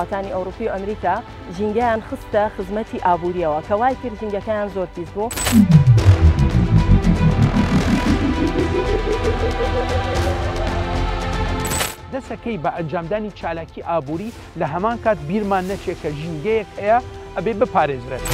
وڵاتانی ئەوروپی و ئەمریکا ژینگەیان خستە خزمەتی ئابووریەوە کە وای کرد ژینگەکەیان زۆر پیس بوو. دەسەکەی بە ئەنجامدانی چالاکی ئابووری لە هەمان کات بیرمان نەچێت کە ژینگەیەک هەیە ئەبێ بپارێزرێت.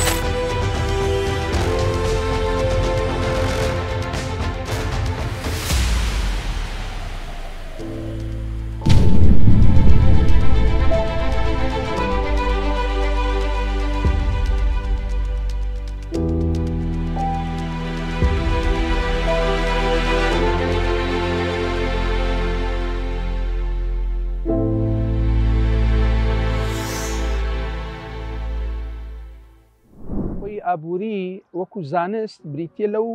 خۆی ئابووری وەکو زانست بریتە لەو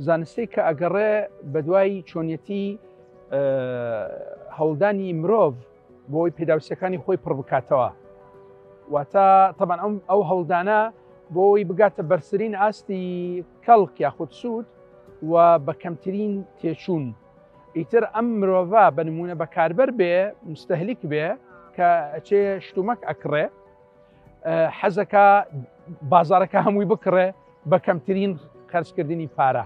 زانستەی کە ئەگەڕێ بەدوای چۆنیەتی هەوڵدانی مرۆڤ بۆی پێداویستەکانی خۆی پڕ بکاتەوە واتە تەبان ئەم ئەو هەوڵدانە بۆی بگاتە بەرزترین ئاستی کەڵک یاخود سوود و بە کەمترین تێچوون ئیتر ئەم مرۆڤە بە نمونە بەکاربەر بێ مستەهلیک بێ کە ئەچێ شتومەک ئەکڕێ حەزەکە بازارەکە هەمووی بکڕێ بە کەمترین خەرجکردنی پارە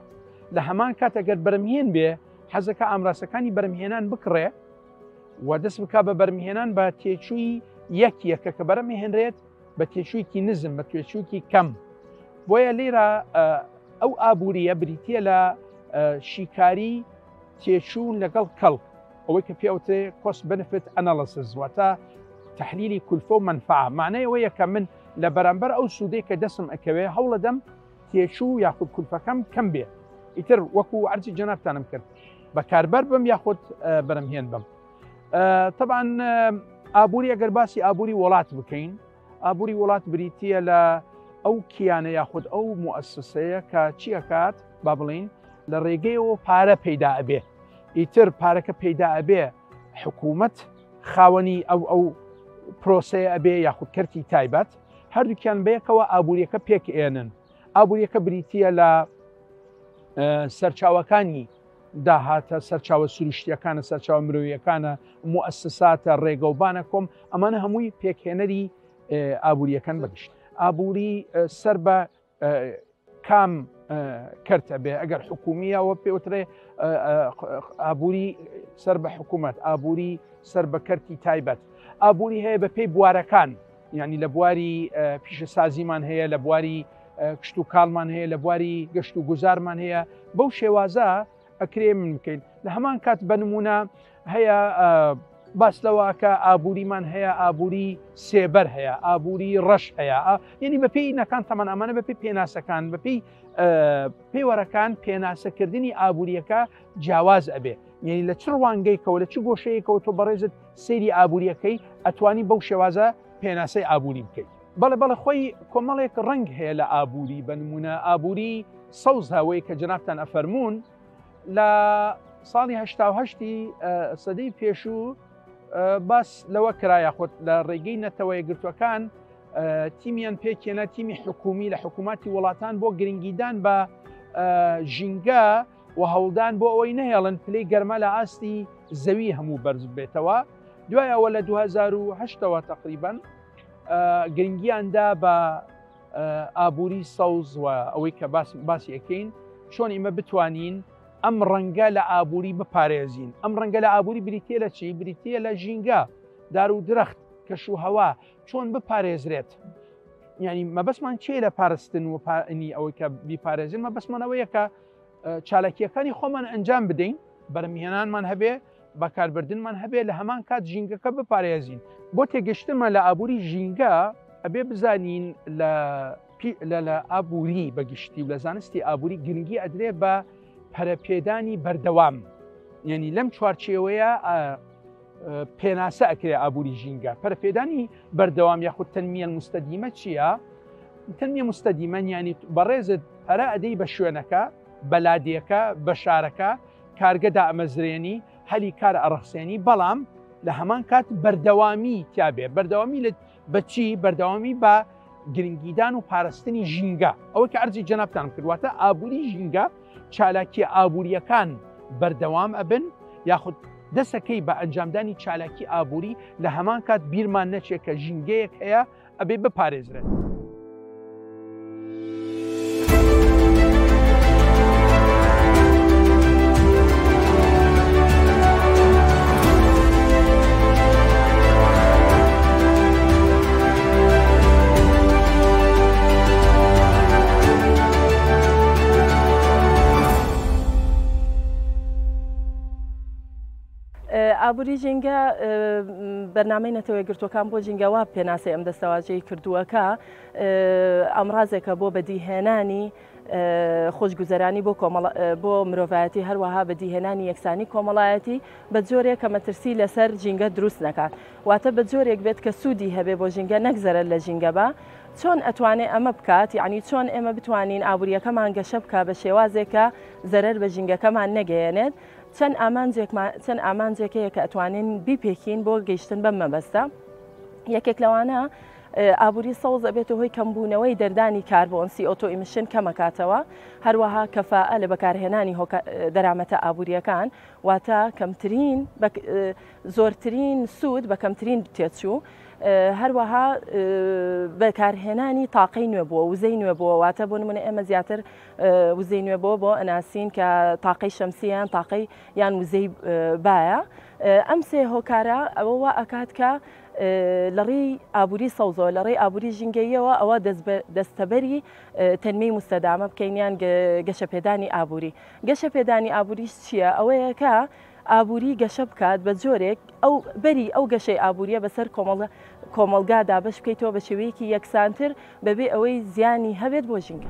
لە هەمان کات ئەگەر بەرمهێن بێ حەزەکە ئامراسەکانی بەرمهێنان بکڕێ و دەست بک بە بەرمهێنان بە تێچووی یەک یەکە کە بەرەمهێنرێت بە تێچوویکی نزم بە تێچووکی کەم بۆیە لێرە ئەو ئابووریە بریتە لە شیکاری تێچوون لەگەڵ کەڵک ئەوەی کە پێوترێ cost benefit analysis واتە تحلیلی کولفە و مەنفعە معنای ئەوەیە کە من لە بەرامبەر ئەو سوودەی کە دەستم ئەکەوێ هەوڵەدەم تێچوو یاخود کولفەکەم کەم بێ ئیتر وەکو عەرزی جەنابتانم کرد بەکاربەر بم یاخود بەرەمهێن بم طبعا ئابووری ئەگەر باسی ئابووری وڵات بکەین ئابووری وڵات بریتە لە ئەو کیانە یاخود ئەو موئەسسەیە کە چی ئەکات با بڵین لە ڕێگەیەوە پارە پەیدا ئەبێ ئیتر پارەکە پەیدا ئەبێ حکوومەت خاوەنی ئەو ئەو پرۆسەیە ئەبێ یاخود کەرتی تایبەت هەردووکیان بەیەکەوە ئابووریەکە پێک ئێنن ئابووریەکە بریتە لە سەرچاوەکانی داهاتە سەرچاوە سروشتیەکانە سەرچاوە مرۆیەکانە موئەسساتە ڕێگەوبانە کۆم ئەمانە هەمووی پێکهێنەری ئابووریەکان بەگشت ئابووری سەر بە کام کەرتە بێ ئەگەر حکومیەوە پێوترێ ئابووری سەر بە حکوومەت ئابووری سەر بە کەرتی تایبەت ئابووری هەیە بە پێی بوارەکان یعنی لە بواری پیشەسازیمان هەیە لە بواری کشت و کاڵمان هەیە لە بواری گەشت و گوزارمان هەیە بەو شێوازە ئەکرێ من بکەین لە هەمان کات بە نمونە هەیە باس لەوەکە ئابووریمان هەیە ئابووری سێبەر هەیە ئابووری ڕەش هەیە یعنی بەپێی نەکان تەمان ئەمانە بەپی پێناسەکان بەپی پێوەرەکان پێناسەکردنی ئابووریەکە جیاواز ئەبێ یعنی لە چ ڕوانگەیکەوە لە چ گۆشەیەکەوە تۆ بەڕێزت سەیری ئابووریەکەی ئەتوانی بەو شێوازە پێناسەی ئابووری بکەیت. بەڵێ بەڵێ خۆی کۆمەڵێک ڕەنگ هەیە لە ئابووری بە نمونە ئابووری سەوز هەوەی کە جەنابتان ئەفەرموون لە ساڵی هەشتاهشتی سەدەی پێشوو باس لەوە کرا یاخود لە ڕێگەی نەتەوە یەکگرتووەکان تیمیان پێکێنە تیمی حکومی لە حکوومەتی وڵاتان بۆ گرنگیدان بە ژینگە و هەوڵدان بۆ ئەوەی نەهێڵن پلەی گەرما لە ئاستی زەوی هەموو بەرز بێتەوە دوای ئەوە لە 2010ەوە تقریبان گرنگیان دا بە ئابووری سەوز و ئەوەی کە باس باسی ئەەکەین چۆن ئیمە بتوانین ئەم ڕەنگە لە ئابووری بپارێزین ئەم ڕەنگە لە ئابووری بریتە لە چی بریتە لە ژینگە دار و درەخت کەش و هەوا چۆن بپارێزرێت ینی مەبەسمان چێ لە پارستن و پانی ئەوەی کە بیپارێزین مەبەسمان ئەوەیە کە چالاکیەکانی خۆمان ئەنجام بدەین بەرەمهێنانمان هەبێ بەکاربردنمان هەبێ لە هەمان کات ژینگەکە بپارێزین بۆ تێگەشتنمان لە ئابووری ژینگە ئەبێ بزانین لە لە ئابووری بەگشتی و لە زانستی ئابووری گرنگی ئەدرێ بە پەرەپێدانی بەردەوام یعنی لەم چوارچێوەیە پێناسە ئەکرێ ئابووری ژینگە پەرەپێدانی بەردەوام یاخود تەنمیە مستەدیمە چییە؟ تەنمیە مستەدیمە یانی بەڕێزت پەرە ئەدەی بە شوێنەکە بە لادێکە بە شارەکە کارگە دائەمەزرێنی هەلی کار ئەڕەخسێنی بەڵام لە هەمان کات بەردەوامی تیابێ بەردەوامی لە بەچی بەردەوامی بە گرنگیدان و پارستنی ژینگە ئەوە کە ئەرزی جەنابتان کردواتە ئابووری ژینگە چالاکیە ئابووریەکان بەردەوام ئەبن یاخود دەسەکەی بە ئەنجامدانی چالاکی ئابووری لە هەمان کات بیرمان نەچێت کە ژینگەیەک هەیە ئەبێ بپارێزرێت. ئابووری ژینگە بەرنامەی نەتەوە یەکگرتووەکان بۆ ژینگە وا پێناسەی ئەم دەستەواژەی کردووە کە ئامرازێکە بۆ بەدیهێنانی خۆشگوزەرانی بۆ بۆ مرۆڤایەتی هەروەها بەدیهێنانی یەکسانی کۆمەڵایەتی بە جۆرێک کە مەترسی لەسەر ژینگە دروست نەکات واتە بە جۆرێک بێت کە سوودی هەبێ بۆ ژینگە نەک زەرەر لە ژینگە بە چۆن ئەتوانێ ئەمە بکات یعنی چۆن ئێمە بتوانین ئابووریەکەمان گەشە بکە بە شێوازێک کە زەرەر بە ژینگەکەمان نەگەیەنێت چەند ئامانجێکمان چەند ئامانجێک هەیە کە ئەتوانین بیپێکین بۆ گەیشتن بەم مەبەستە یەکێک لەوانە ئابووری سەوز ئەبێتە هۆی کەمبوونەوەی دەردانی کاربۆن CO2 emission کەمەکاتەوە هەروەها کەفاءە لە بەکارهێنانی دەرامەتە ئابووریەکان واتە کەمترین زۆرترین سوود بە کەمترین تێچوو هەروەها بەکارهێنانی تاقەی نوێ بووە وزەی نوێ بووە واتە بۆ نمونە ئێمە زیاتر وزەی نوێ بۆ بۆ ئەناسین کە تاقەی شەمسی یان تاقەی یان وزەی بایە ئەم سێ هۆکارە ئەوە وا ئەکات کە لە ڕێی ئابووری سەوزەوە لە ڕێی ئابووری ژینگەییەوە ئەوە دەستەبەری تەنمیەی موستەدامە بکەین یان گەشەپێدانی ئابووری گەشەپێدانی ئابووریش چییە ئەوەیە کە ئابووری گەشە بکات بە جۆرێک ئەو بەری ئەو گەشەی ئابووریە بەسەر کۆمەڵگە کۆمەڵگا دابەش بکەیتەوە بە شێوەیەکی یەکسانتر بەبێ ئەوەی زیانی هەبێت بۆ ژینگە.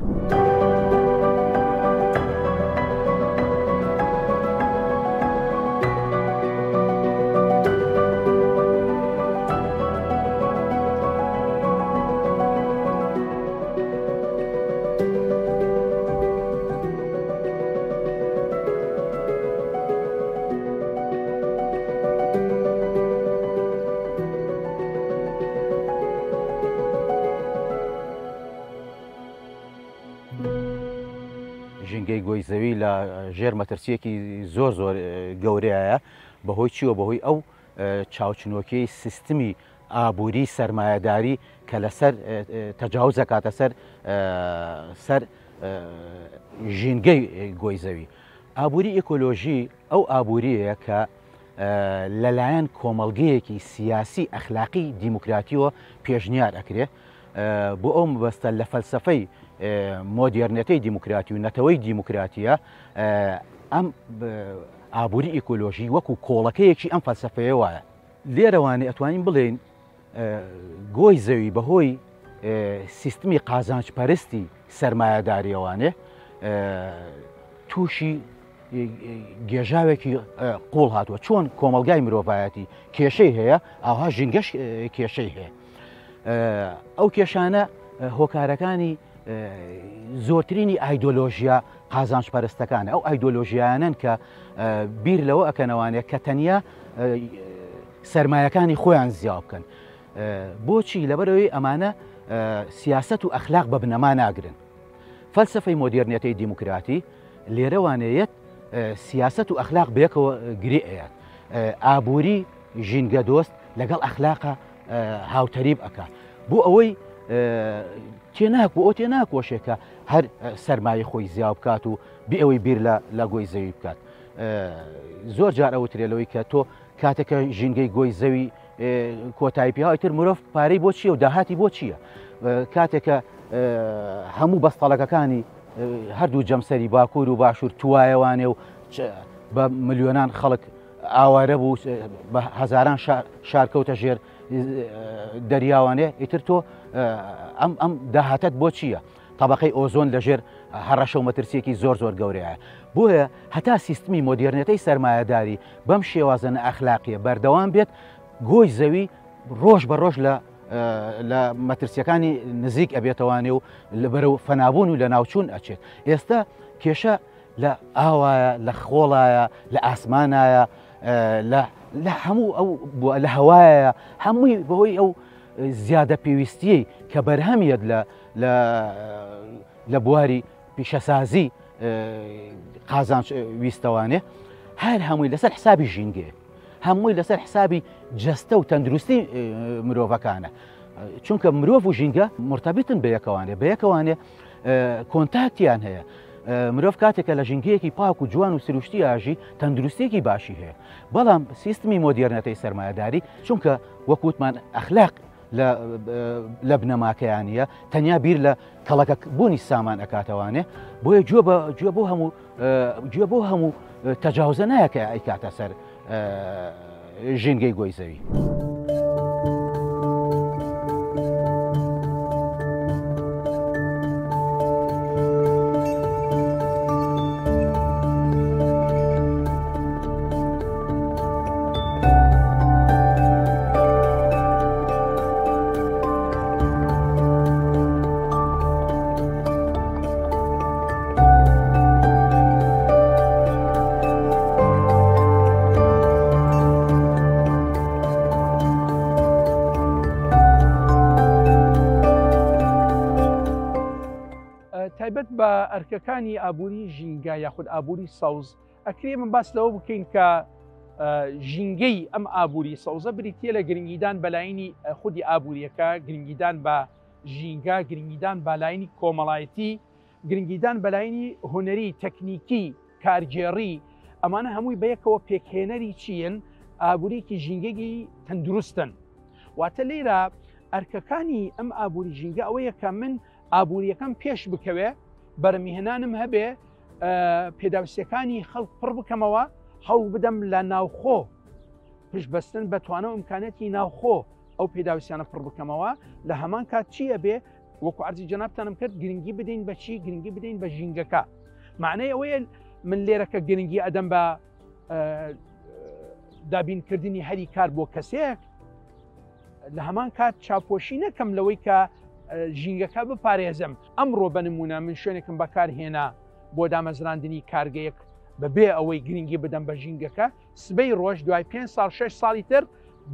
ژینگەی گۆی زەوی لە ژێر مەترسیەکی زۆر زۆر گەورەیە بەهۆی چیوە بەهۆی ئەو چاوچنۆکیی سیستمی ئابووری سەرمایەداری کە لەسەر تەجاوز دەکاتە سەر سەر ژینگەی گۆی زەوی. ئابووری ئیکۆلۆژی ئەو ئابووریەیە کە لەلایەن کۆمەڵگەیەکی سیاسی ئەخلاقی دیموکراتیەوە پێشنیار ئەکرێ بۆ ئەو مەبەستە لە فەلسفەی مۆدێرنێتەی دیموکراتی و نەتەوەی دیموکراتیە ئەم ئابووری ئیکۆلۆژی وەکو کۆڵەکەیەکی ئەم فەلسفەیە وایە. لێرەوانێ ئەتوانین بڵێین گۆی زەوی بەهۆی سیستمی قازانج پەرستی سەرمایەداریەوانێ تووشی گێژاوێکی قوڵ هاتووە چۆن کۆمەلگای مرۆڤایەتی کێشەی هەیە ئاها ژینگەش کێشەی هەیە ئەو کێشانە هۆکارەکانی زۆرترینی ئایدۆلۆژیا قازانج پەرستەکانە ئەو ئایدۆلۆژیانن کە بیر لەوە ئەکەنەوانێت کە تەنیا سەرمایەکانی خۆیان زیاو بکەن بۆچی لەبەرەوەی ئەمانە سیاست و ئەخلاق بە بنەما ناگرن فەلسفەی مۆدێرنێتەی دیموکراتی لێرەوانەیەت سیاست و ئەخلاق بەیەکەوە گرێ ئەیات ئابووری ژینگە دۆست لەگەڵ ئەخلاقە هاوتەریب ئەکا بۆ ئەوەی تێناکو ئەو تێناکۆشێکە هەر سەرمایە خۆی زیاو بکات و بێ ئەوەی بیر لە گۆی زەوی بکات زۆر جار ئەوترێ لەوەی کە تۆ کاتێکە ژینگەی گۆی زەوی کۆتایی پێ تر مرۆڤ پارەی بۆ چییە و داهاتی بۆ چییە کاتێکە هەموو بەستەڵەکەکانی هەردوو جەمسەری باکوور و باشوور توایەوانێ و بە ملیۆنان خەڵک ئاوارە بوو بە هەزاران شار کەوتە ژێر دەریاوانێ ئیتر تۆ ئەم ئەم داهاتەت بۆ چییە؟ تەبقەی ئۆزۆن لەژێر هەڕەشە و مەترسیەکی زۆر زۆر گەورەیە بۆیە هەتا سیستمی مۆدێرنێتەی سەرمایەداری بەم شێوازە نەئەخلاقیە بەردەوام بێت گۆی زەوی ڕۆژ بە ڕۆژ لە لە مەترسیەکانی نزیک ئەبێتەوانێ و لە بەرەو فەنابوون و لە ناوچوون ئەچێت ئێستا کێشە لە ئاوایە لە خۆڵایە لە ئاسمانایە لە هەموو ئەو لە هەوایە هەمووی بەهۆی ئەو زیادە پێویستیەی کە بەرهەمیەت لە لە بواری پیشەسازی قازانج ویستەوانێ هەر هەمووی لەسەر حسابی ژینگەیە. هەمووی لەسەر حسابی جەستە و تەندروستی مرۆڤەکانە. چونکە مرۆڤ و ژینگە مرتبطن بە یەکەوانێ بە یەکەوانێ کۆنتاکتیان هەیە. مرۆڤ کاتێکە لە ژینگەیەکی پاک و جوان و سروشتی ئاژی تەندروستێکی باشی هەیە بەڵام سیستمی مۆدێرنەتەی سەرمایەداری چونکە وەکوتمان ئەخلاق لە بنەماکەیانە تەنیا بیر لە کەڵەکە بوونی سامان ئەکاتەوانێ بۆیە گوێ بە گوێ بۆ هەموو گوێ بۆ هەموو تەجاوزە نایە کە ئەیکاتە سەر ژینگەی گۆی زەوی. تایبەت بە ئەرکەکانی ئابووری ژینگە یاخود ئابووری سەوز ئەکرێ من باس لەوە بکەین کە ژینگەی ئەم ئابووری سەوزە بریتە لە گرنگیدان بەلاینی خودی ئابووریەکە گرنگیدان بە ژینگە، گرنگیدان بە لایەنی کۆمەڵایەتی، گرنگیدان بە لایەنی هونەری، تەکنیکی، کارگێڕی، ئەمانە هەمووی بەیەکەوە پێکهێنەری چیین؟ ئابووریەکی ژینگەگی تەندروستن. واتە لێرە ئەرکەکانی ئەم ئابووری ژینگە ئەوەیە کە من ئابووریەکەم پێش بکەوێ، بەرەمیهێنانم هەبێ، پێداویستیەکانی خەڵک پڕ بکەمەوە، هەوڵ بدەم لە ناوخۆ پشت بەستن بە توانا و ئیمکانیاتی ناوخۆ ئەو پێداویستیانە پڕ بکەمەوە لە هەمان کات چی ئەبێ وەکو عەرزی جەنابتانم کرد گرنگی بدەین بە چی گرنگی بدەین بە ژینگەکە معنای ئەوەیە من لێرەکە گرنگی ئەدەم بە دابینکردنی هەری کار بۆ کەسێک لە هەمان کات چاپۆشی نەکەم لەوەی کە ژینگەکە بپارێزم ئەمڕۆ بە نمونە من شوێنێکم بەکار هێنا بۆ دامەزراندنی کارگەیەک بەبێ ئەوەی گرنگی بدەم بە ژینگەکە سبەی ڕۆژ دوای پێنج ساڵ شەش ساڵی تر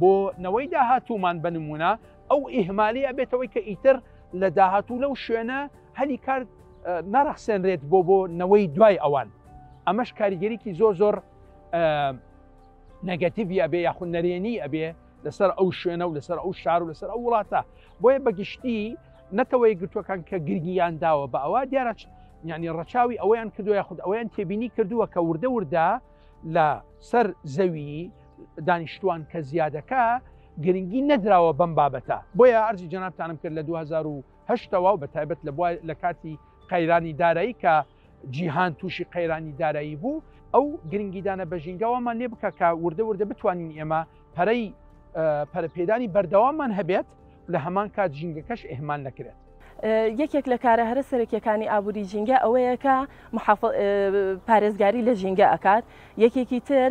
بۆ نەوەی داهاتوومان بە نمونە ئەو ئیهمالی ئەبێتەوەی کە ئیتر لە داهاتوو لەو شوێنە هەلی کار ناڕەخسێنرێت بۆ بۆ نەوەی دوای ئەوان ئەمەش کاریگەریکی زۆر زۆر نەگەتیڤی ئەبێ یاخود نەرێنی ئەبێ لەسەر ئەو شوێنە و لەسەر ئەو شار و لەسەر ئەو وڵاتە بۆیە بەگشتی نەتەوە یەکگرتووەکان کە گرنگیان داوە بە ئەوە دیارە یعنی ڕەچاوی ئەوەیان کردو یاخود ئەوەیان تێبینی کردووە کە وردە وردە لە سەر زەوی دانیشتوان کە زیادەکە گرنگی نەدراوە بەم بابەتە بۆیە ئەرزی جەنابتانم کرد لە 2008ەوە و بە تایبەت لە لە کاتی قەیرانی دارایی کە جیهان تووشی قەیرانی دارایی بوو ئەو گرنگیدانە بە ژینگەوەمان لێ بکە کە وردە وردە بتوانین ئێمە پەرەی پەرەپێدانی بەردەواممان هەبێت لە هەمان کات ژینگەکەش ئیهمال نەکرێت. یەکێک لە کارە هەرە سەرەکیەکانی ئابووری ژینگە ئەوەیە کە پارێزگاری لە ژینگە ئەکات، یەکێکی تر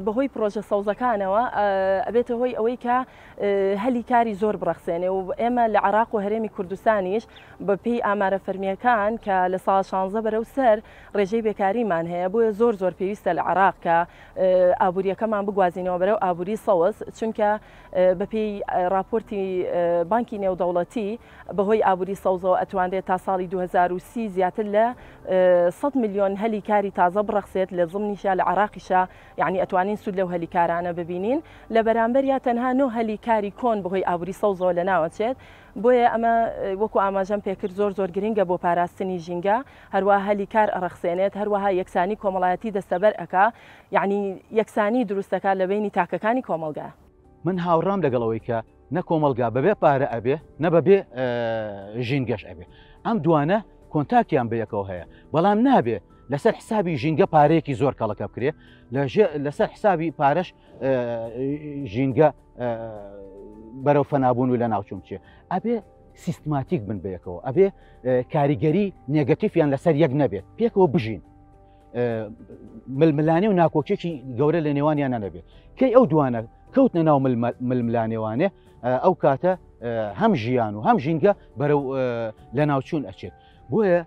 بەهۆی پرۆژە سەوزەکانەوە ئەبێتە هۆی ئەوەی کە هەلی کاری زۆر بڕەخسێنێ و ئێمە لە عراق و هەرێمی کوردستانیش بە پێی ئامارە فەرمیەکان کە لە ساڵ 16 بەرەو سەر ڕێژەی بێکاریمان هەیە بۆیە زۆر زۆر پێویستە لە عراق کە ئابووریەکەمان بگوازینەوە بەرەو ئابووری سەوز چونکە بەپێی ڕاپۆرتی بانکی نێودەوڵەتی، بەهۆی ئابووری سەوزەوە ئەتوانرێت تا ساڵی 2030 زیاتر لە 100 ملیۆن هەلی کاری تازە بڕەخسێت لە زمنیشا لە عێراقیشا یعنی ئەتوانین سوود لەو هەلی کارانە ببینین لە بەرامبەریا تەنها 9 هەلی کاری کۆن بەهۆی ئابووری سەوزەوە لەناوەچێت بۆیە ئەمە وەکو ئاماژەم پێکرد زۆر زۆر گرنگە بۆ پاراستنی ژینگە هەروەها هەلی کار ئەڕەخسێنێت هەروەها یەکسانی کۆمەڵایەتی دەستەبەر ئەکا یەعنی یەکسانی دروست دەکات لە بەینی تاکەکانی کۆمەڵگا. من هاوڕام لەگەڵ ئەوەی کە نە کۆمەڵگا بەبێ پارە ئەبێ نە بەبێ ژینگەش ئەبێ ئەم دوانە کۆنتاکتیان بەیەکەوە هەیە بەڵام نابێ لەسەر حسابی ژینگە پارەیەکی زۆر کەڵەکە بکرێ لەسەر حسابی پارەش ژینگە بەرەو فەنابوون و لە ناوچوون بچێ ئەبێ سیستماتیک بن بەیەکەوە ئەبێ کاریگەری نێگەتیفیان لەسەر یەک نەبێت پێکەوە بژین ململانێ و ناکۆکیێکی گەورە لە نێوانیانە نەبێت کەی ئەو دوانە کەوتنە ناو ململانێوانێ ئەو کاتە هەم ژیان و هەم ژینگە بەرەو لە ناوچوون ئەچێت بۆیە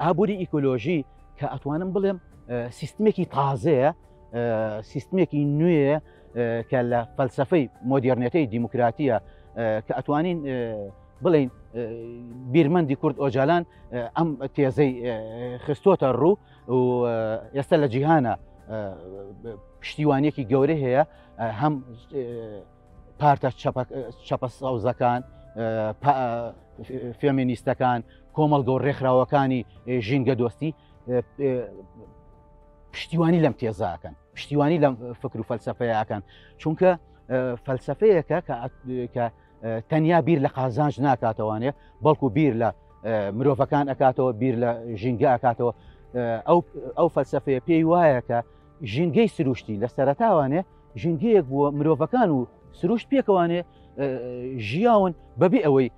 ئابووری ئیکۆلۆژی کە ئەتوانم بڵێم سیستمێکی تازەیە سیستمێکی نوێیە کە لە فەلسفەی مۆدێرنێتەی دیموکراتیە کە ئەتوانین بڵین بیرمەندی کورد ئۆجالان ئەم تێزەی خستۆتە ڕوو و ئێستا لە جیهانە پشتیوانیەکی گەورە هەیە هەم پارتە چەپە سەوزەکان فێمینیستەکان کۆمەڵگە و ڕێکخراوەکانی ژینگە دۆستی پشتیوانی لەم تێزاکەن پشتیوانی لەم فکر و فەلسفەیەکەن چونکە فەلسفەیەکە کە تەنیا بیر لە قازانج ناکاتەوانێ بەڵکو بیر لە مرۆڤەکان ئەکاتەوە بیر لە ژینگە ئەکاتەوە ئەو فەلسفەیە پێی وایە کە ژینگەی سروشتی لە سەرەتاوانێ ژینگەیەک بووە مرۆڤەکان و سروشت پێکەوانێ ژیاون بەبێ ئەوەی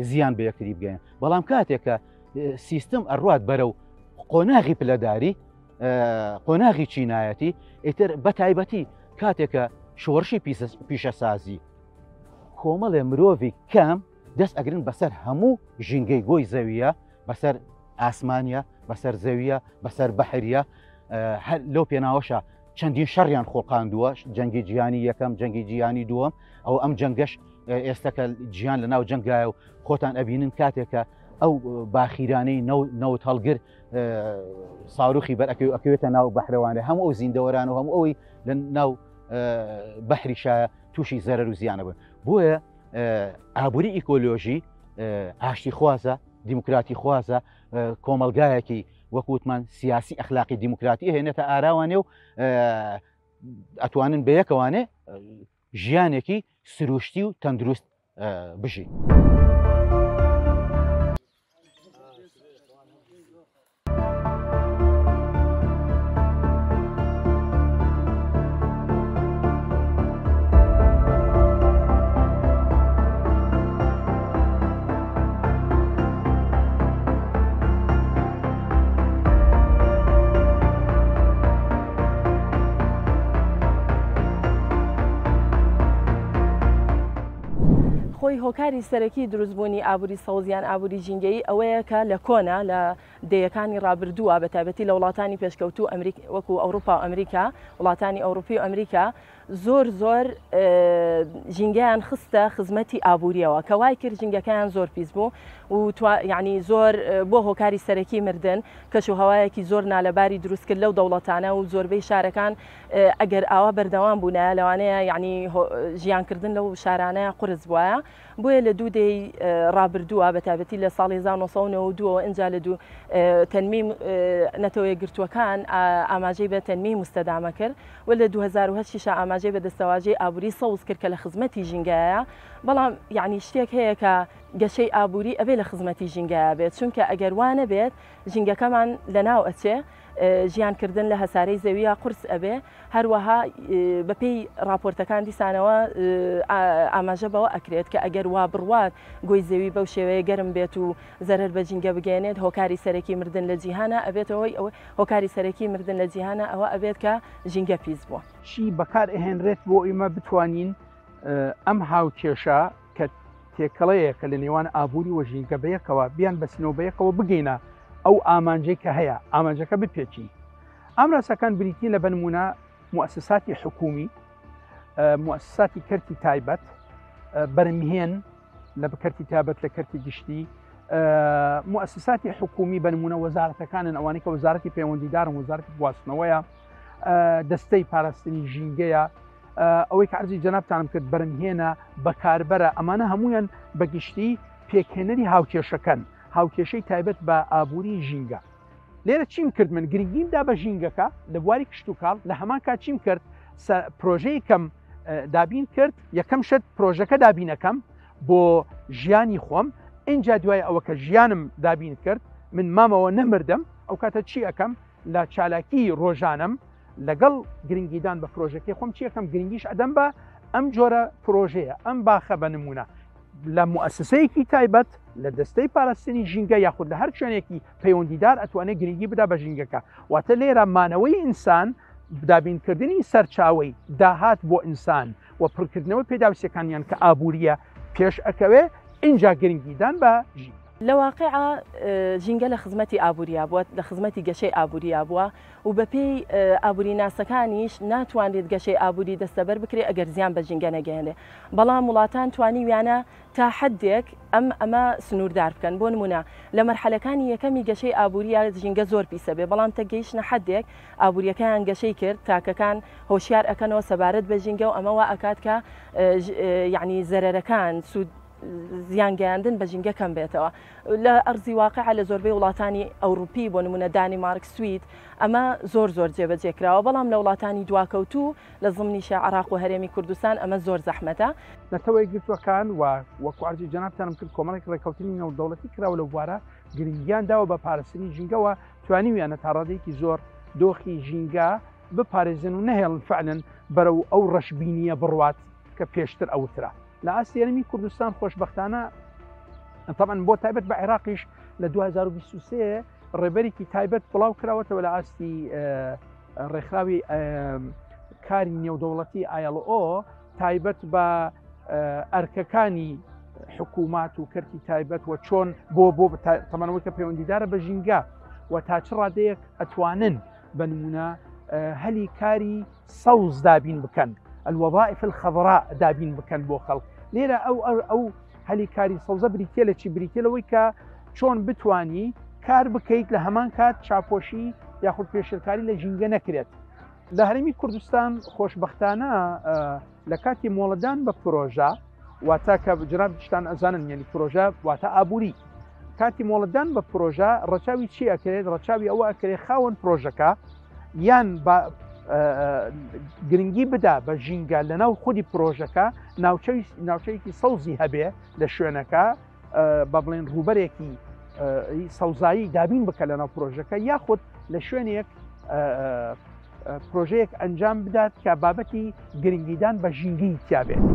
زیان بە یەکتری بگەن بەڵام کاتێک کە سیستم ئەڕوات بەرەو قۆناغی پلەداری قۆناغی چینایەتی ئیتر بە تایبەتی کاتێکە شۆڕشی پیشەسازی کۆمەڵێ مرۆڤی کەم دەست ئەگرن بەسەر هەموو ژینگەی گۆی زەویە بەسەر ئاسمانە بەسەر زەویە بەسەر بەحریە هەر لەو پێناوەشە چەندین شەڕیان خۆقاندووە جەنگی جیهانی یەکەم جەنگی جیهانی دووەم ئەو ئەم جەنگەش ئێستا کە جیان لە ناو جەنگایە و خۆتان ئەبینن کاتێکە ئەو باخیرانەی نەوت هەڵگر ساروخی بەر ئەکەوێتە ناو بەحرەوانە هەموو ئەو زیندەوەران و هەموو ئەوی لە ناو بەحریشایە تووشی زەرەر و زیانە بن بۆیە ئابووری ئیکۆلۆژی ئاشتی خوازە دیموکراتی خوازە کۆمەلگایەکی وەکوتمان سیاسی ئەخلاقی دیموکراتی هێنێتە ئاراوانێ و ئەتوانن بە یەکەوانێ ژیانێکی سروشتی و تەندروست بژین. خۆی هۆکاری سەرەکی دروستبوونی ئابووری سەوز یان ئابووری ژینگەیی ئەوەیە کە لە کۆنا لە دەیەکانی ڕابردووە بە تایبەتی لە وڵاتانی پێشکەوتوو ئەمریک وەکو ئەوروپا و ئەمریکا وڵاتانی ئەوروپی و ئەمریکا زۆر زۆر ژینگەیان خستە خزمەتی ئابووریەوە کە وای کرد ژینگەکەیان زۆر پیس بوو و یعنی زۆر بۆ هۆکاری سەرەکی مردن کەش و هەوایەکی زۆر نالەباری دروست کرد لەو دەوڵەتانە و زۆربەی شارەکان ئەگەر ئاوا بەردەوام بوونایە لەوانەیە یعنی ژیانکردن لەو شارانە قورس بوایە بۆیە لە دوو دەیەی ڕابردووە بە تایبەتی لە ساڵی 1992 ەوە ئینجا لە دوو تەنمی نەتەوە یەکگرتووەکان ئاماژەی بە تەنمی مستەدامە کرد و لە 2008 شا ئاماژەی بە دەستەواژەی ئابووری سەوز کرد کە لە خزمەتی ژینگەیە بەڵام یعنی شتێک هەیە کە گەشەی ئابووری ئەبێ لە خزمەتی ژینگەیا بێت چونکە ئەگەر وا نەبێت ژینگەکەمان لەناو ئەچێ ژیانکردن لە هەسارەی زەوییا قورس ئەبێ، هەروەها بەپێی ڕاپۆرتەکان دیسانەوە ئاماژە بەوە ئەکرێت کە ئەگەر وا بڕوات گۆی زەوی بەو شێوەیە گەرم بێت و زەرەر بە ژینگە بگەیەنێت هۆکاری سەرەکی مردن لە جیهانا ئەبێتە هۆی ئەوەی هۆکاری سەرەکی مردن لە جیهانا ئەوە ئەبێت کە ژینگە پیس بووە. چی بەکار ئەهێنرێت بۆ ئیمە بتوانین ئەم هاوکێشە کە تێکەڵەیەکە لە نێوان ئابووری و ژینگە بەیەکەوە بیان بەسنەوە بەیەکەوە بگەینە ئەو ئامانجەی کە هەیە ئامانجەکە بپێکین. ئامرازەکان بریتین لە بەنمونە موسساتی حکومی، موسساتی کەرتی تایبەت، بەرمهێن لە کەرتی تایبەت لە کەرتی گشتی، موسساتی حکومی بەنمونە وەزارەتەکانن ئەوانەی کە وەزارەتی پەیوەندیدارن وەزارەتی گواستنەوەیە، دەستەی پاراستنی ژینگەیە، ئەوەی کە عەرزی جەنابتانم کرد بەرمهێنە، بەکاربەرە، ئەمانە هەمویان بەگشتی پێکهێنەری هاوکێشەکەن، هاوکێشەی تایبەت بە ئابووری ژینگە. لێرە چیم کرد من گرنگیم دا بە ژینگەکە لە بواری کشتوکاڵ لە هەمان کات چیم کرد پرۆژەیەکەم دابین کرد یەکەم شت پرۆژەکە دابینەکەم بۆ ژیانی خۆم اینجا دوای ئەوە کە ژیانم دابین کرد من مامەوە نەمردم ئەو کاتە چی ئەەکەم لە چالاکی ڕۆژانم لەگەڵ گرنگیدان بە پرۆژەکەی خۆم چیەکەم گرنگیش ئەدەم بە ئەم جۆرە پرۆژەیە ئەم باخە بە نمونە لە موئەسەسەیەکی تایبەت لە دەستەی پاراستنی ژینگە یاخود لە هەر شوێنێکی پەیوەندیدار ئەتوانێت گرنگی بدا بە ژینگەکە واتە لێرە مانەوەی ئینسان دابینکردنی سەرچاوەی داهات بۆ ئینسان و پڕکردنەوەی پێداویستیەکانیان کە ئابووریە پێش ئەکەوێ ئینجا گرنگیدان بە ژینگە. لە واقیعا ژینگە لە خزمەتی ئابووریا بووە، لە خزمەتی گەشەی ئابووریا بووە و بەپێی ئابووریناسەکانیش ناتوانرێت گەشەی ئابووری دەستەبەر بکرێت ئەگەر زیان بە ژینگە نەگەیەنرێت. بەڵام وڵاتان توانیویانە تا حەدێک ئەم ئەمە سنووردار بکەن. بۆ نموونە لە مەرحەلەکانی یەکەمی گەشەی ئابووریا ژینگە زۆر پیسە بێ، بەڵام تە گەیشتنە حەدێک ئابووریەکەیان گەشەی کرد، تاکەکان هۆشیار ئەکەنەوە سەبارەت بە ژینگە و ئەمە وا ئەکات کە یەعنی زەرەرەکان سوود زیان گەیاندن بە ژینگە کەم بێتەوە. لە ئەرزی واقع لە زۆربەی وڵاتانی ئەوروپی بۆ نمونە دانیمارک، سوید ئەمە زۆر زۆر جێبەجێ کراوە، بەڵام لە وڵاتانی دواکەوتوو لە زمنیشە عراق و هەرێمی کوردستان ئەمە زۆر زەحمەتە. نەتەوە یەکگرتووەکان و وەکو عەرزی جەنابتانم کرد کۆمەڵێک ڕێککەوتنی نێودەوڵەتی کراوە لەو بوارە گرنگیان داوە بە پارستنی ژینگە و توانیویانە تا ڕادەیەکی زۆر دۆخی ژینگە بپارێزن و نەهێڵن فعلەن بەرەو ئەو ڕەشبینییە بڕوات کە پێشتر ئەوترا. لە ئاستی هەرێمی کوردستان خۆشبەختانە تەبعەن بۆ تایبەت بە عێراقیش لە 2023 ڕێبەرێکی تایبەت بڵاو کراوەتەوە لە ئاستی ڕێکخراوی کاری نێودەوڵەتی ILO تایبەت بە ئەرکەکانی حکوومات و کەرتی تایبەت و چۆن بۆ بۆ تەمەنەوەی کە پەیوەندیدارە بە ژینگە و تا چ ڕادەیەک ئەتوانن بە نمونە هەلی کاری سەوز دابین بکەن، الوظائف الخضراء دابین بکەن بۆ خەڵک. لێرە ئەو ئەو هەلی کاری سەوزە بریتە لە چی؟ بریتە لەوەی کە چۆن بتانی کار بکەیت لە هەمان کات چاپۆشی یاخود پێشلکاری لە ژینگە نەکرێت. لە هەرێمی کوردستان خۆشبەختانە لە کاتی مۆڵەدان بە پرۆژە واتە کە جنابتان ئەزانن یعنی پرۆژە واتە ئابووری کاتی مۆڵەتدان بە پرۆژە ڕەچاوی چی ئەکرێت ڕەچاوی ئەوە ئەکرێت خاوەن پرۆژەکە یان گرنگی بدا بە ژینگە لەناو خودی پرۆژەکە ناوچەی ناوچەیەکی سەوزی هەبێ لە شوێنەکە بە بڵێن ڕووبەرێکی سەوزایی دابین بکە لەناو پرۆژەکە یاخود لە شوێنێک پرۆژەیەک ئەنجام بدات کە بابەتی گرنگیدان بە ژینگەی تیا بێت.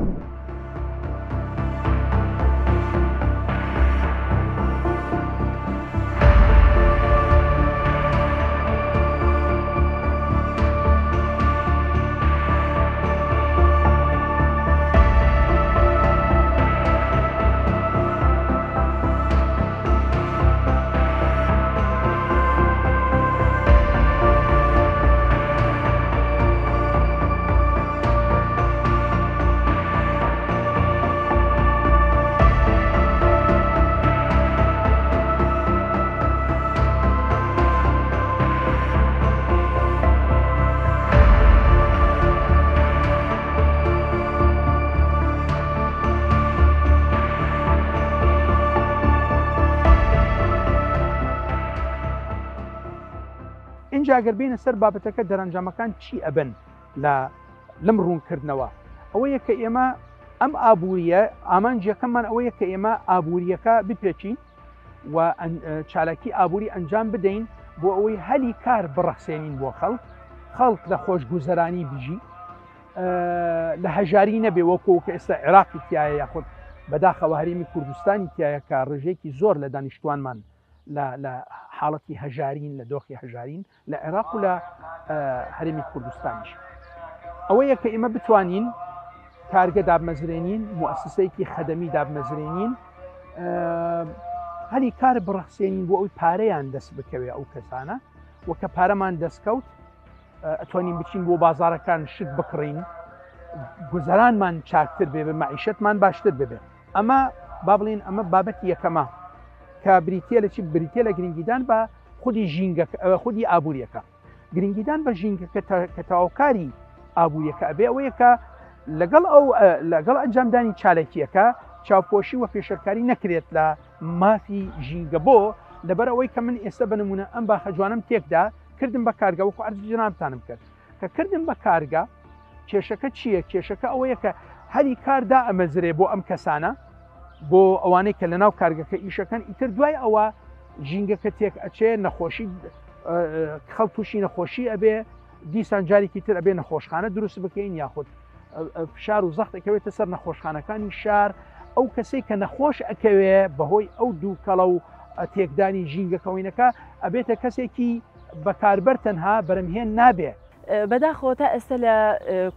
ئینجا گەر بێینە سەر بابەتەکە دەرەنجامەکان چی ئەبن لە لەم ڕوونکردنەوە ئەوەیە کە ئێمە ئەم ئابووریە ئامانجەکەمان ئەوەیە کە ئێمە ئابووریەکە بپێچین و چالاکی ئابووری ئەنجام بدەین بۆ ئەوەی هەلی کار بڕەخسێنین بۆ خەڵک خەڵک لە خۆشگوزەرانی بژی لە هەژاری نەبێ وەکو کە ئێستا عێراقی تایە یاخود بەداخەوە هەرێمی کوردستانی تایە کە ڕێژەیەکی زۆر لە دانیشتوانمان لە حاڵەتی هەژارین لە دۆخی هەژارین لە عێراق و لە هەرێمی کوردستانیش ئەوەیە کە ئێمە بتوانین کارگە دابمەزرێنین موسسەیەکی خەدەمی دابمەزرێنین هەلی کار بڕەخسێنین بۆ ئەوی پارەیان دەست بکەوێ ئەو کەسانە و کە پارەمان دەستکەوت ئەتوانین بچین بۆ بازارەکان شت بکڕین گوزەرانمان چاکتر بێ بە مەعیشەتمان باشتر ببێ ئەمە با بڵێن ئەمە بابەتی یەکەمە کە بریتە لە چی بریتە لە گرنگیدان بە خودی ژینگە خودی ئابوووریەکە گرنگیدان بە ژینگەکە کە تەواوکاری ئابوووریەکە ئەبێ ئەوەیە کە لەگەڵ ئەو لەگەڵ ئەنجامدانی چالاکیەکە چاوپۆشی و پێشەرکاری نەکرێت لە مافی ژینگە بۆ لەبەر ئەوەی کە من ئێستا بە نمونە ئەم باخە جوانم تێکدا کردم بە کارگە وەکو عەرزی جەنابتانم کرد کە کردم بە کارگە کێشەکە چییە کێشەکە ئەوەیە کە هەلی کار دائەمەزرێ بۆ ئەم کەسانە بۆ ئەوانەی کە لەناو کارگەکە ئیشەکەن ئیتر دوای ئەوە ژینگەکە تێک ئەچێ نەخۆشی خەڵ تووشی نەخۆشی ئەبێ دیسان جارێکی تر ئەبێ نەخۆشخانە دروست بکەین یاخود فشار و زەخت ئەکەوێتە سەر نەخۆشخانەکانی شار ئەو کەسێک کە نەخۆش ئەکەوێ بەهۆی ئەو دووکەڵە و تێکدانی ژینگەکەوینەکە ئەبێتە کەسێکی بەکاربەر تەنها بەرەمهێن نابێ. بەداخەوە تا ئێستا لە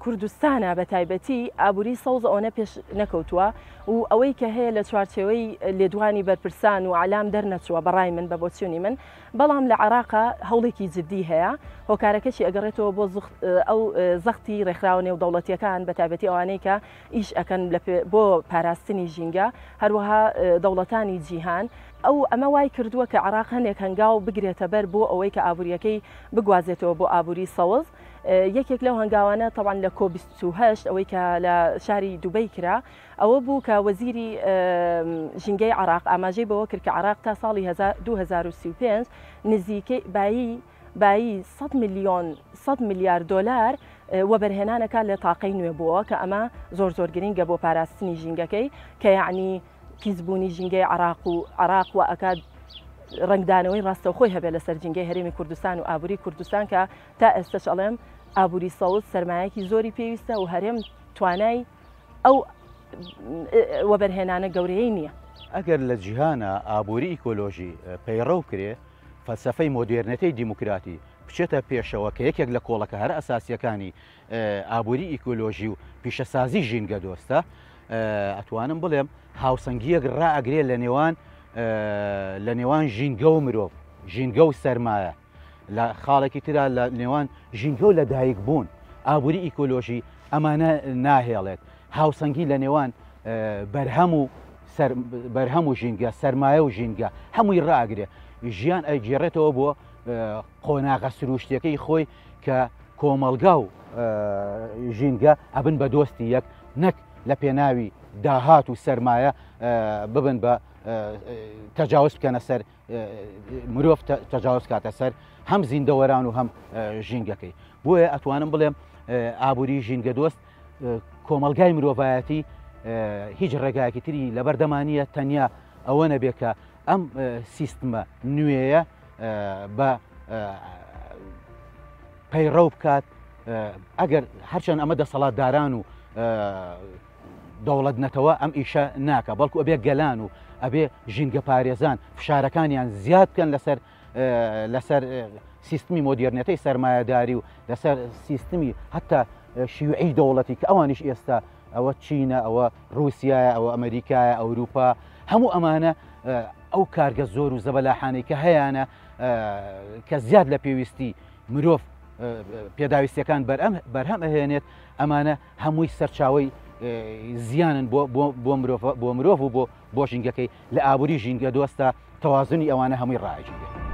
کوردستانا بە تایبەتی ئابووری سەوز ئەوەنە پێش نەکەوتووە و ئەوەی کە هەیە لە چوارچێوەی لێدوانی بەرپرسان و ئەلام دەرنەچووە بەڕای من بە بۆچوونی من بەڵام لە عێراقا هەوڵێکی جددی هەیە هۆکارەکەشی ئەگەڕێتەوە بۆ ئەو زەختی ڕێکخراوە نێودەوڵەتیەکان بە تایبەتی ئەوانەی کە ئیش ئەکەن بۆ پاراستنی ژینگە هەروەها دەوڵەتانی جیهان ئەو ئەمە وای کردووە کە عێراق هەندێک هەنگاو بگرێتە بەر بۆ ئەوەی کە ئابووریەکەی بگوازێتەوە بۆ ئابووری سەوز یەکێک لەو هەنگاوانە تەوان لە کۆ 28 ئەوەی کە لە شاری دوبەی کرا ئەوە بوو کە وەزیری ژینگەی عێراق ئاماژەی بەوە کرد کە عێراق تا ساڵی 2035 نزیکەی بایی بایی 100 میلیۆن 100 ملیار دۆلار وەبەرهێنانەکە لە تاقەی نوێ بووە کە ئەمە زۆر زۆر گرنگە بۆ پاراستنی ژینگەکەی کە یعنی پیسبوونی ژینگەی عراق و عراق و ئەکات ڕەنگدانەوەی ڕاستەوخۆی هەبێت لەسەر ژینگەی هەرێمی کوردستان و ئابووری کوردستان کە تا ئێستش ئەڵێم ئابووری سەوز سەرمایەکی زۆری پێویستە و هەرێم توانای ئەو وەبەرهێنانە گەورەیەی نییە. ئەگەر لە جیهانا ئابووری ئیکۆلۆژی پەیڕەو بکرێ، فەلسەفەی مۆدێرنێتەی دیموکراتی بچێتە پێشەوە کە یەکێک لە کۆڵەکە هەرە ئەساسییەکانی ئابووری ئیکۆلۆژی و پیشەسازی ژینگەدۆستە، ئەتوانم بڵێم هاوسەنگییەک ڕائەگرێ لە نێوان لە نێوان ژینگە و مرۆڤ، ژینگە و سەرمایە. لە خاڵێکی ترا لە نێوان ژینگە و لەدایک بوون، ئابووری ئیکۆلۆژی ئەمانە ناهێڵێت. هاوسەنگی لە نێوان بەرهەم و بەرهەم و ژینگە، سەرمایە و ژینگە هەمووی ڕاگرێ. ژیان ئەگێڕێتەوە بۆ قۆناغە سروشتیەکەی خۆی کە کۆمەڵگا و ژینگە ئەبن بە دۆستی یەک نەک لە پێناوی داهات و سەرمایە ببن بە تەجاوز بکەنە سەر مرۆڤ تەجاوز کاتە سەر هەم زیندەوەران و هەم ژینگەکەی بۆیە ئەتوانم بڵێم ئابووری ژینگە دۆست کۆمەلگای مرۆڤایەتی هیچ ڕێگایەکی تری لەبەردەمانە تەنیا ئەوە نەبێ کە ئەم سیستمە نوێیە بە پەیڕەو بکات ئەگەر هەرچەند ئەمە دەسەڵاتداران و دەوڵەت نەتەوە ئەم ئیشە ناکا بەڵکو ئەبێ گەلان و ئەبێ ژینگە پارێزان فشارەکانیان زیاد بکەن لەسەر لەسەر سیستمی مۆدێرنێتەی سەرمایەداری و لەسەر سیستمی هەتا شیوعی دەوڵەتی کە ئەوانیش ئێستا ئەوە چینە ئەوە رووسایە ئەوە ئەمریکایە ئەوروپا هەموو ئەمانە ئەو کارگە زۆر و زەبەلاحانەی کە هەیەە کە زیاد لە پێویستی مرۆڤ پێداویستیەکان بەرهەم ئەهێنێت ئەمانە هەمووی سەرچاوەی زیانن بۆ مرۆڤ و بۆ ژینگەکەی لە ئابووری ژینگە دۆستە تەوازنی ئەوانە هەمووی ڕاگیرێت.